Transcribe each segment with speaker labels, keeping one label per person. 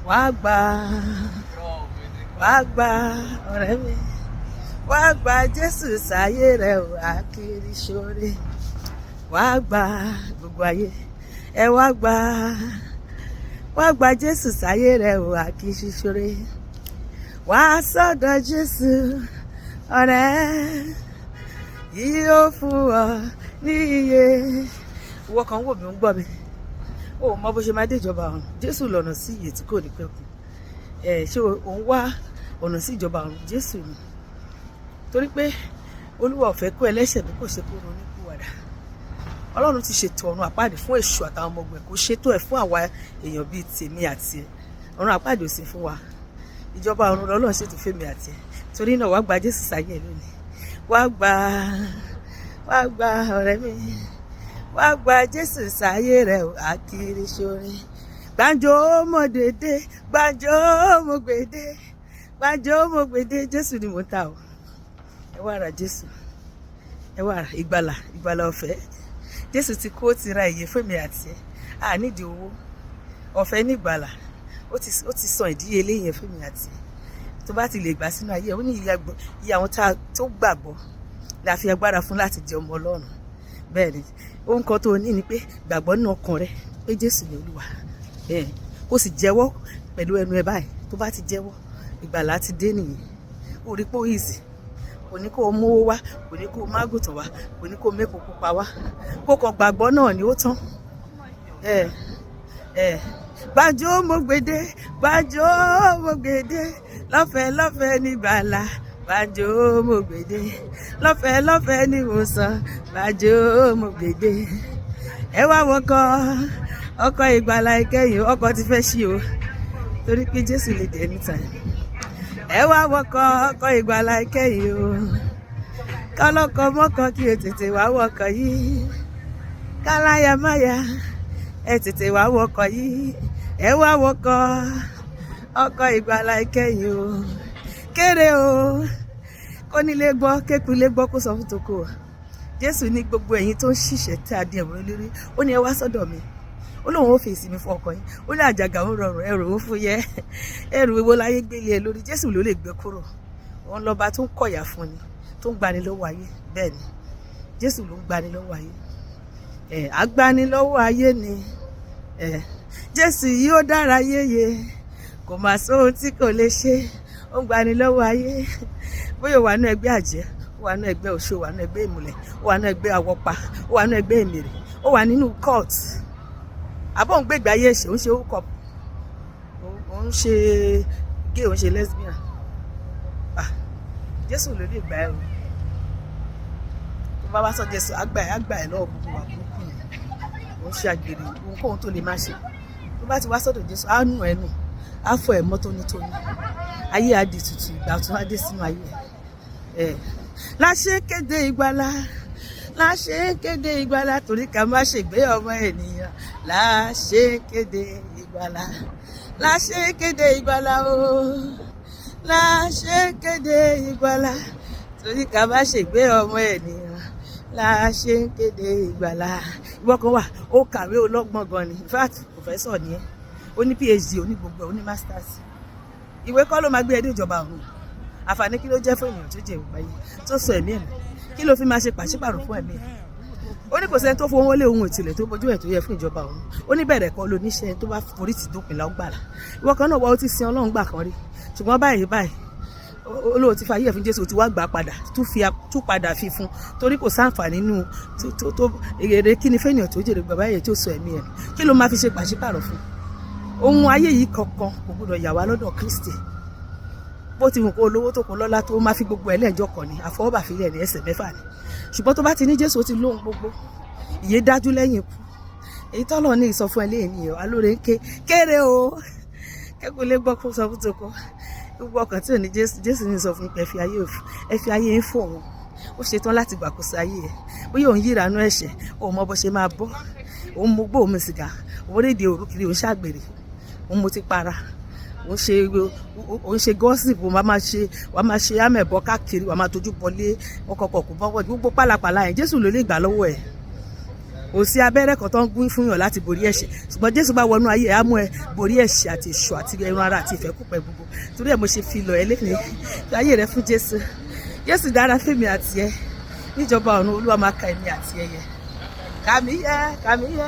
Speaker 1: Wá gbà, wá gbà, ọ̀rẹ́ mi. Wá gba Jésù sáyé rẹ o, àkiri ṣoore. Wá gba gbogbo ayé. Ẹ wá gbà, wá gba Jésù sáyé rẹ o, àkiri ṣoore. Wá sọ́dọ̀ Jésù, ọ̀rẹ́, yóò fún ọ ní iye. Ìwọ kan wò mí, ń gbọ́ mi. O ò mọ bó ṣe máa dé ìjọba ọ̀run. Jésù lọ̀nà sí ìyè tí kò ní pẹ̀kun. Ẹ ṣé òun wá ọ̀nà sí ìjọba ọ̀run? Jésù ni. Torí pé Olúwa ò fẹ́ kó ẹlẹ́ṣẹ̀ bí kò ṣe kó ronú pìwàdà. Ọlọ́run ti ṣètò ọ̀run àpáàdì fún èṣù àtàwọn ọmọ ogun ẹ̀, kó ṣètò ẹ̀ fún àwa èèyàn bíi tèmi àti ẹ̀. Ọ̀run àpáàdì ò sí fún wa. Ìjọba ọ̀run lọ́lọ́run ṣètò fẹ́mi àti ẹ̀. Torí náà, wá gba Jésù sáyé ẹ lónìí. Wá gba, wá gba, ọ̀rẹ́ mi. Wá gba Jésù sáyé rẹ o, àkiri ṣoore. Gbàǹjo mo dèdè, gbàǹjo mo gbèdé, gbàǹjo mo gbèdé. Jésù ni mò ń ta o. Ẹ wá ra Jésù. Ẹ wá ra ìgbàlà, ìgbàlà ọ̀fẹ́. Jésù ti kú, ó ti ra ìyè fún mi àti ẹ. A nídìí owó. Ọ̀fẹ́ ní ìgbàlà. Ó ti san ìdíyelé yẹn fún mi àti ẹ. Tó bá ti lè gbà sínú ayé ẹ, ó ní iye àwọn tó gbàgbọ́ la fi agbára fún láti di ọmọ Ọlọ́run. Bẹ́ẹ̀ ni, ohun kan tó ní ni pé gbàgbọ́ nínú ọkàn rẹ pé Jésù ni Olúwa. Bẹ́ẹ̀ ni, kó sì jẹ́wọ́ pẹ̀lú ẹnu ẹ báyìí. Tó bá ti jẹ́wọ́, ìgbàlà ti dé nìyẹn. Ó rí pé ó easy. Kò ní kó o mówó wá, kò ní kó o mágùtàn wá, kò ní kó o mépo pupa wá. Kó kàn gbàgbọ́ náà ni, ó tán. Ẹ ẹ gbàǹjo mo gbèdé, gbàǹjo mo gbèdé, lọ́fẹ̀ẹ́ lọ́fẹ̀ẹ́ ní gbàlà. Gbàǹjo mo gbèdé, lọ́fẹ̀ẹ́ lọ́fẹ̀ẹ́ ní ìwòsàn. Gbàǹjo mo gbèdé. Ẹ wá wọkọ̀, ọkọ̀ ìgbàlà ìkẹyìn. Ọkọ̀ ti fẹ́ ṣí o, torí pé Jésù lè dé anytime. Ẹ wá wọkọ̀, ọkọ̀ ìgbàlà ìkẹyìn o. Kọ́lọ́kọ̀ mọ́kàn kí o tètè wá wọkọ̀ yìí. Káláyàmáyà, ẹ tètè wá wọkọ̀ yìí. Ẹ wá wọkọ̀, ọkọ̀ ìgbàlà ìkẹyìn o. Kéré o, kónílé gbọ́, kékulé gbọ́, kó sọ fún toko o. Jésù ní gbogbo ẹ̀yin tó ń ṣiṣẹ́ tí a di ẹ̀rọ lórí, ó ní ẹ wá sọ́dọ̀ mi. Ó lóun ó fi ìsinmi fún ọkàn yín. Ó ní àjàgà ń rọrùn, ẹrù ń fúyẹ́. Ẹrù wo láyé gbélé ẹ lórí? Jésù ló lè gbé kúrò. Òun lọ́ba tó ń kọ̀yà fún ni, tó ń gbani lọ́wọ́ ayé. Bẹ́ẹ̀ ni, Jésù ló ń gbani lọ́wọ́ ayé. Ẹ̀ agbanilọ́wọ́ ayé ni ẹ̀. Jésù yìí, ó dára yéye, kò mà sóhun tí kò lè ṣe. Ó ń gbani lọ́wọ́ ayé. Bóyá ó wà nínú ẹgbẹ́ àjẹ́, ó wà nínú ẹgbẹ́ oṣó, ó wà nínú ẹgbẹ́ ìmùlẹ̀, ó wà nínú ẹgbẹ́ awọ́pa, ó wà nínú ẹgbẹ́ èmèrè, ó wà nínú cult, àbọ̀ ń gbégbé ayé ẹ̀ṣẹ̀, ó ń ṣe hookup, ó ń ṣe gay, ó ń ṣe lesbian. Ah, Jésù ló lè gbà ẹ́ o. Tó bá wá sọ Jésù, á gbà ẹ́, á gbà ẹ́ lọ́wọ́ gbogbo wà burúkú yẹn. Ó ń ṣe àgbèrè, ohunkóhun tó lè má ṣe, tó bá ti wá sọ́dọ̀ Jésù, á nù ẹ́ nù, á fọ ẹ̀ mọ́ tónítóní. Ayé á di tutù, ìgbà tún á dé sínú ayé ẹ̀. Láṣẹ kéde ìgbàlà, láṣẹ kéde ìgbàlà, torí ká má ṣègbé ọmọ ènìyàn. Láṣẹ kéde ìgbàlà, láṣẹ kéde ìgbàlà o, láṣẹ kéde ìgbàlà, torí ká má ṣègbé ọmọ ènìyàn. Láṣẹ kéde ìgbàlà. Ìwọ kan wà, ó kàwé, ọlọ́gbọ́n gan ni. In fact, professor ni ẹ́, ó ní PhD, ó ní gbogbo ẹ̀, ó ní masters. Ìwé kọ́ ló máa gbé ẹ dé ìjọba ọ̀run. Àǹfààní kí ló jẹ́ fún ènìyàn tó jẹ ìwà yìí, tó sọ ẹ̀mí ẹ̀ nù? Kí ló fi máa ṣe pàṣípàrọ̀ fún ẹ̀mí ẹ̀? Ó ní kò sẹ́ni tó fowó lé ohun ìtìlẹ̀ tó bójú ẹ̀ tó yẹ fún ìjọba ọ̀run. Ó ní bẹ̀rẹ̀ kọ́ ló níṣẹ́ tó bá forí tì dópin la ó gbàlà. Ìwọ kan náà wá, ó ti sin Ọlọ́run gbà kan rí, ṣùgbọ́n báyìí báyìí, olóò ti fa ayé ẹ̀ fún Jésù, ó ti wá gbà padà, tún padà fi fún, torí kò sáǹfààní nínú tó èrè. Kí ni fẹ́nìyàn tó jèrè bàbá yẹn tó sọ ẹ̀mí ẹ̀? Kí ló máa fi ṣe pàṣípàrọ̀ fún ohun ayé yìí? Kankan kò gbọdọ̀ yà wá lọ́dọ̀ Kristi. Bó ti wù kó olówó tó, kó lọ́lá tó, máa fi gbogbo ẹ̀ lẹ́jọ́ kan ni, àfọwọ́bà fílẹ̀ ní ẹsẹ̀ mẹ́fà ni. Ṣùgbọ́n tó bá ti ní Jésù, ó ti lóhun gbogbo, ìyè dájú lẹ́yìn ikú. Èyí tọ́lọ̀ ní ìsọfún ẹ léyìn nìyẹn. Alóore ń ké kéré o, kẹ́kọ̀ọ́ lé gbọ́, kó sọ fún toko. Gbogbo ọkàn tí ò ní Jésù, Jésù ní sọ fún pé ẹ fi ayé, ẹ fi ayé ń fò wọn. Ó ṣetán láti gbàkóso ayé ẹ. Bóyá òun yíranú ẹ̀ṣẹ̀, òun mọ bó ṣe máa bọ́, òun mú gbó, òun sìgá, òun rédíò òru kiri, òun ṣàgbèrè, òun mo ti para, òun ṣe gossip, òun máa ṣe, wàá máa ṣe àmẹ̀bọ káàkiri, wàá máa tójú bọlé ọkọ̀ kọ̀ọ̀kọ̀ bọ́wọ́, gbogbo pálapàla yẹn, Jésù ló lè gbà lọ́wọ́ ẹ̀. Kò sí abẹ́rẹ́ kan tó ń gún fún yàn láti borí ẹ̀ṣẹ̀, ṣùgbọ́n Jésù bá wọnú ayé ẹ̀, á mú ẹ borí ẹ̀ṣẹ̀ àti èṣù àti ẹran ara àti ìfẹ́kùpẹ̀ gbogbo. Torí ẹ̀ mo ṣe fi lọ̀ ẹ́ lẹ́nu, fi ayé rẹ fún Jésù. Jésù dára fẹ́mi àti ẹ. Níjọba ọ̀run, Olúwa máa ka èmi àti ẹ yẹ. Kàmí yẹ, kàmí yẹ,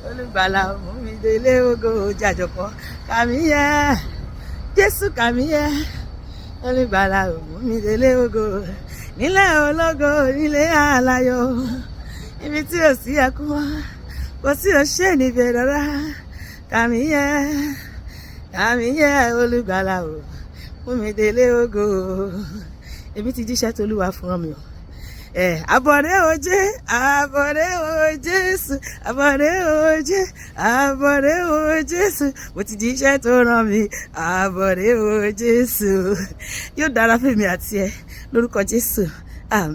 Speaker 1: olùgbàlà mú mi délé ògo jàjọpọ̀. Kàmí yẹ, Jésù, kàmí yẹ, olùgbàlà mú mi délé ògo, nílé ológo, nílé aláyọ̀, ibi tí ò sí ẹkún mọ́, kò sí òṣè níbẹ̀ rárá. Kàmí yẹ, kàmí yẹ, olùgbàlà ò mú mi délé ògo. Èmi ti jíṣẹ́ tolúwa fúnra mi o. Àbọ̀rẹ́ oje, àbọ̀rẹ́ o Jésù, àbọ̀rẹ́ oje, àbọ̀rẹ́ o Jésù, mo ti jíṣẹ́ tó rán mi, àbọ̀rẹ́ o Jésù. Yóò dára fún mi àti ẹ lórúkọ Jésù, àmín.